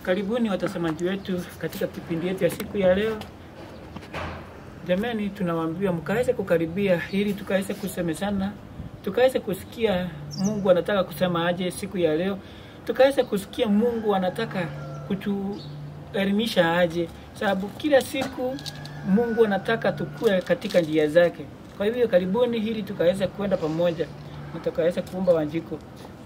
Karibuni watazamaji wetu katika kipindi yetu ya siku ya leo. Jamani, tunawaambia mkaweze kukaribia ili tukaweze kusemezana, tukaweze kusikia Mungu anataka kusema aje siku ya leo, tukaweze kusikia Mungu anataka kutuelimisha aje, sababu kila siku Mungu anataka tukue katika njia zake. Kwa hivyo karibuni ili tukaweze kwenda pamoja na tukaweze kuomba Wanjiko.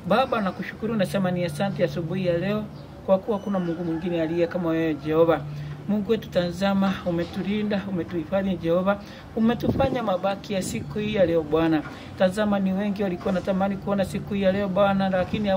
Baba, nakushukuru, nasema ni asante asubuhi ya leo kwa kuwa kuna Mungu mwingine aliye kama wewe Jehova. Mungu wetu, tazama, umetulinda, umetuhifadhi Jehova, umetufanya mabaki ya siku hii ya leo Bwana. Tazama, ni wengi walikuwa natamani kuona siku hii ya leo Bwana, lakini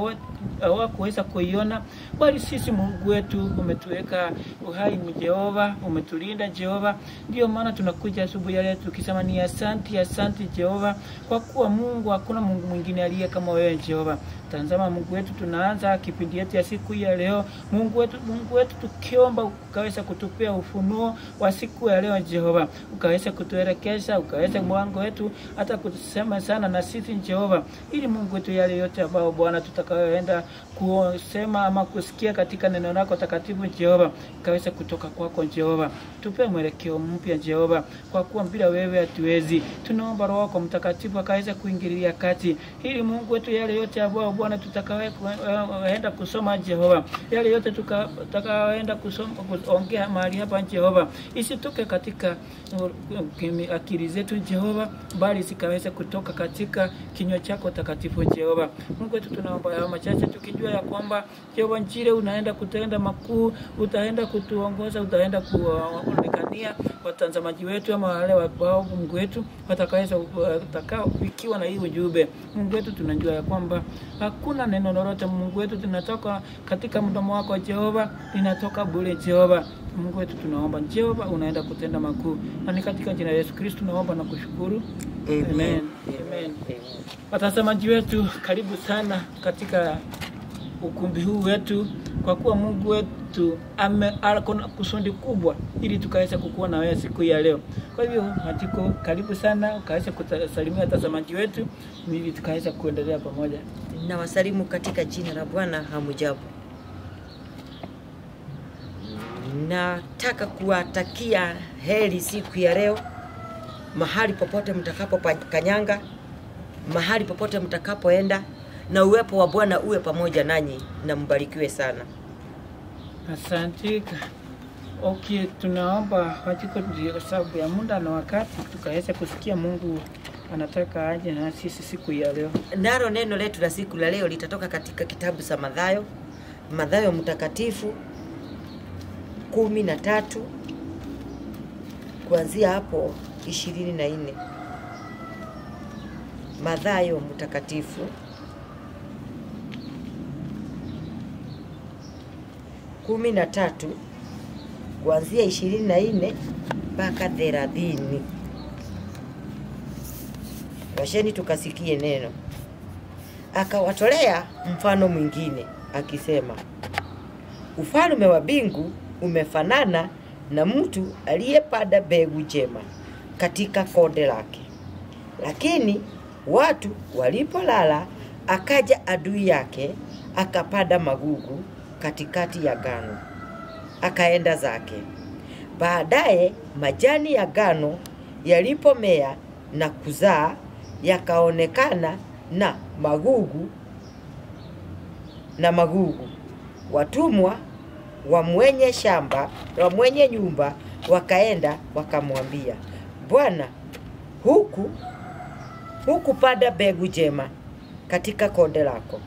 hawakuweza kuiona, bali sisi Mungu wetu umetuweka uhai Jehova, umetulinda Jehova. Ndio maana tunakuja asubuhi ya leo tukisema ni asante, asante Jehova, kwa kuwa Mungu, hakuna Mungu mwingine aliye kama wewe Jehova. Tazama Mungu wetu, tunaanza kipindi yetu ya siku hii ya leo. Mungu wetu, Mungu wetu, tukiomba ukaweza kutupea ufunuo wa siku ya leo Jehova, ukaweza kutuelekeza, ukaweza mwango wetu hata kusema sana na sisi Jehova, ili Mungu wetu yale yote ambayo Bwana tutakayoenda kusema ama kusikia katika neno lako takatifu Jehova, ikaweza kutoka kwako Jehova. Tupe mwelekeo mpya Jehova, kwa kuwa bila wewe hatuwezi. Tunaomba Roho wako Mtakatifu akaweza kuingilia kati, ili Mungu wetu yale yote ambayo Bwana tutakayoenda kusoma Jehova, yale yote tutakayoenda kusoma kuongea mahali hapa Jehova, isitoke katika akili zetu Jehova, bali zikaweza kutoka katika kinywa chako takatifu Jehova. Mungu wetu, tunaomba haya machache tukijua ya kwamba Jehova njire unaenda kutenda makuu, utaenda kutuongoza, utaenda kuonekania watazamaji wetu ama wale ambao Mungu wetu watakaweza watakaofikiwa na hii ujumbe. Mungu wetu, tunajua ya kwamba hakuna neno lolote Mungu wetu tunatoka katika mdomo wako Jehova linatoka bure Jehova. Mungu wetu, tunaomba Jehova unaenda kutenda makuu, na ni katika jina la Yesu Kristo tunaomba na kushukuru. Amen. Amen. Amen. Watazamaji wetu, karibu sana katika ukumbi huu wetu, kwa kuwa Mungu wetu ana kusudi kubwa ili tukaweza kukua na wewe siku ya leo. Kwa hivyo Matiko, karibu sana ukaweza kusalimia watazamaji wetu ili tukaweza kuendelea pamoja. Na wasalimu katika jina la Bwana. Hamujambo. Nataka kuwatakia heri siku ya leo, mahali popote mtakapokanyanga, mahali popote mtakapoenda, na uwepo wa Bwana uwe pamoja nanyi na mbarikiwe sana. Asante. Okay, tunaomba Matiko kwa sababu ya muda na wakati tukaweza kusikia Mungu anataka aje na sisi siku ya leo. Nalo neno letu la siku la leo litatoka katika kitabu cha Mathayo, Mathayo mtakatifu 13 kuanzia hapo 24. Mathayo mtakatifu 13 kuanzia 24 mpaka 30. Washeni tukasikie neno. Akawatolea mfano mwingine akisema, ufalme wa mbingu umefanana na mtu aliyepanda mbegu njema katika konde lake. Lakini watu walipolala, akaja adui yake akapanda magugu katikati ya ngano, akaenda zake. Baadaye majani ya ngano yalipomea na kuzaa, yakaonekana na magugu na magugu. Watumwa wa mwenye shamba, wa mwenye nyumba wakaenda wakamwambia, Bwana, huku panda mbegu njema katika konde lako,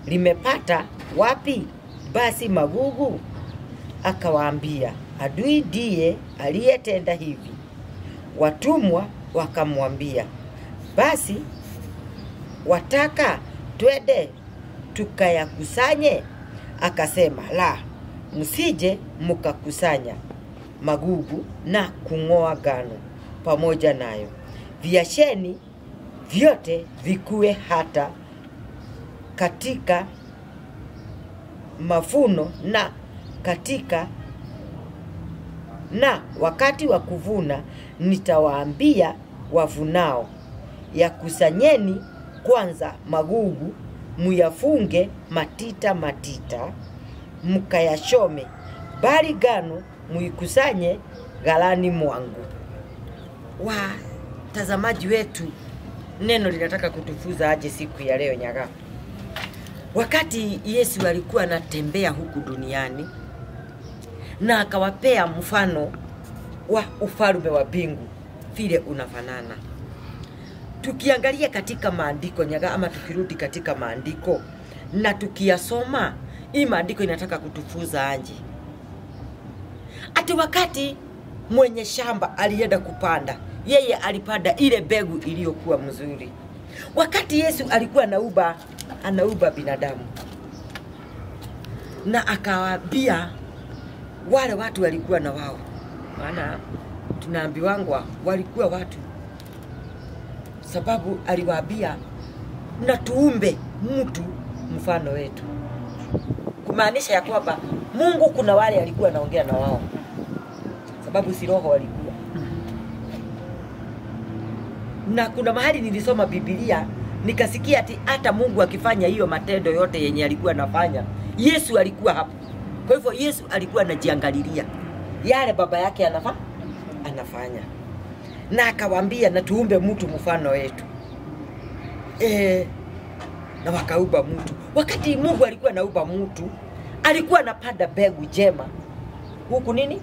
limepata wapi basi magugu? Akawaambia, adui ndiye aliyetenda hivi. Watumwa wakamwambia, basi wataka twende tukayakusanye? Akasema, la, msije mkakusanya magugu na kung'oa ngano pamoja nayo. Viacheni vyote vikue hata katika mavuno na katika na wakati wa kuvuna nitawaambia wavunao, yakusanyeni kwanza magugu, muyafunge matita matita, mkayachome, bali ngano muikusanye ghalani mwangu. Watazamaji wetu, neno linataka kutufuza aje siku ya leo Nyaga? Wakati Yesu alikuwa anatembea huku duniani na akawapea mfano wa ufalme wa mbingu vile unafanana. Tukiangalia katika maandiko Nyaga, ama tukirudi katika maandiko na tukiyasoma, hii maandiko inataka kutufuza aje? Ati wakati mwenye shamba alienda kupanda, yeye alipanda ile mbegu iliyokuwa mzuri. Wakati Yesu alikuwa anauba binadamu, na akawaambia wale watu walikuwa na wao, maana tunaambiwangwa walikuwa watu, sababu aliwaambia na tuumbe mtu mfano wetu, kumaanisha ya kwamba Mungu kuna wale alikuwa anaongea na wao, sababu si roho walikuwa. Na kuna mahali nilisoma Biblia nikasikia ati hata Mungu akifanya hiyo matendo yote yenye alikuwa anafanya, Yesu alikuwa hapo. Kwa hivyo Yesu alikuwa anajiangalilia yale baba yake anafanya. Na akawaambia na tuumbe mtu mfano wetu. Na wakauba mtu. Wakati Mungu alikuwa anauba mtu, alikuwa anapanda mbegu njema huku nini?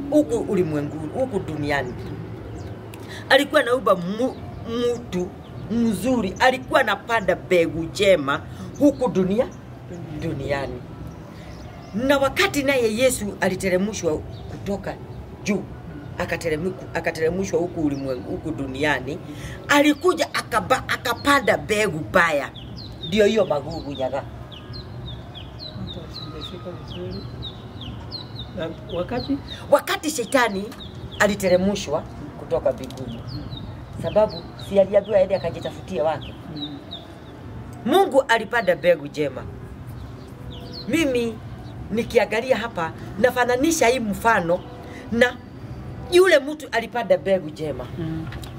Huku ulimwenguni, huku duniani. Alikuwa anauba mtu mzuri, alikuwa anapanda mbegu njema huku duniani. Na wakati naye Yesu aliteremshwa kutoka juu, akateremshwa huku ulimwengu, huku duniani, alikuja akapanda mbegu baya. Ndio hiyo magugu Nyaga. Wakati shetani aliteremshwa kutoka mbinguni, sababu si aliambiwa aende akajitafutie wake. Mungu alipanda mbegu njema. Mimi nikiangalia hapa nafananisha hii mfano na yule mtu alipanda mbegu njema.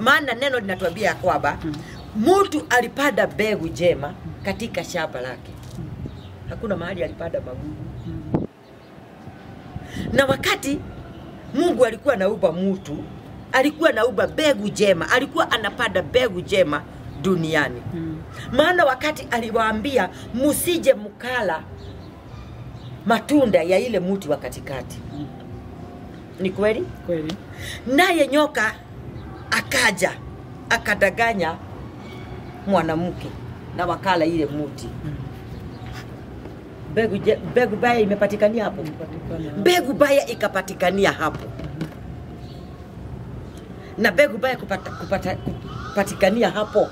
Maana neno linatuambia kwamba mtu alipanda mbegu njema katika shamba lake. Hakuna mahali alipanda magugu. Na wakati Mungu alikuwa anauba mtu, alikuwa anauba mbegu njema, alikuwa anapanda mbegu njema duniani. Maana wakati aliwaambia msije mkala matunda ya ile mti wa katikati. Ni kweli? Kweli. Naye nyoka akaja akadanganya mwanamke na wakala ile mti. Mbegu baya imepatikania hapo. Mbegu baya ikapatikania hapo. Na mbegu baya kupatikania hapo.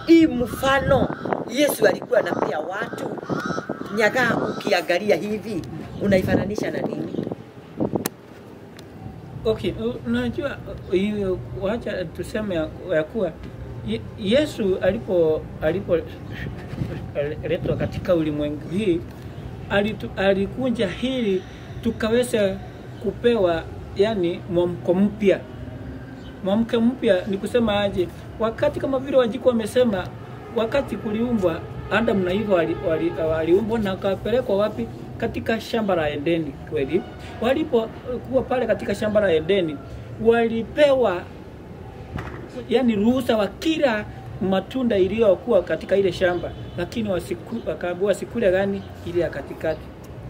Hii mfano Yesu alikuwa anapea watu. Nyaga, ukiangalia hivi unaifananisha na nini? Okay, unajua wacha tuseme ya kuwa Yesu alipo letwa katika ulimwengu hii, alikunja hili tukaweza kupewa yani mwamko mpya. Mwamko mpya ni kusema aje? Wakati kama vile Wanjiku wamesema, wakati kuliumbwa Adam na Eva waliumbwa na wakapelekwa wapi? Katika shamba la Edeni. Kweli walipokuwa pale katika shamba la Edeni walipewa yani ruhusa wa kila matunda iliyokuwa katika ile shamba, lakini wakaambiwa wasikule gani? Ile ya katikati.